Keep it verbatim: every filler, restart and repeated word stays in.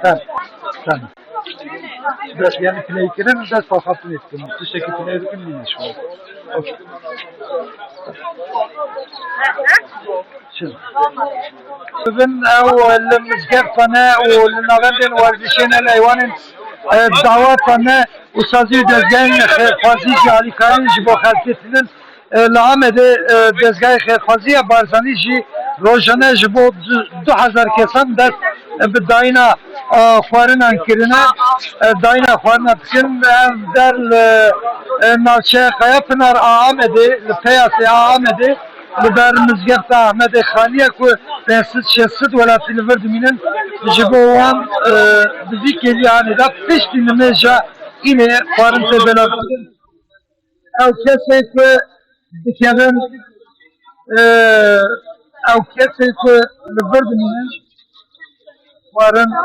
Tamam. Tamam. Dest, yani, play kirin, dest paxaftinê dikin. Tiştekî play dikin, nîne şu. Okey. Bin ew li mizgefta ne û li navendên werzişê ne, li eywanên, e, daweta ne û sazî û dezgehên xêrxwazî jî alîkarî ji bo xelkê didin. E, li Amedê, e, dezgehê xêrxwazî ya Barzanî jî rojane ji bo du, du hezar kesan dest, e, bi dayîna, e, xwarinan kirine. E, dayîna xwarina dikin, ev der li, e, navçeya Qayapinar a Amedê, li Peyasê a Amedê, li ber mizgefta Ahmedê Xanî ye ku pênc sed şeş sed welatî li vir dimînin. Ji bo wan, e, bi vî kêlî anê de piştî nimêja înê xwarin tê belavkirin. Ew kesên ku dikevin, e, ew kesên ku li vir dimînin, xwarin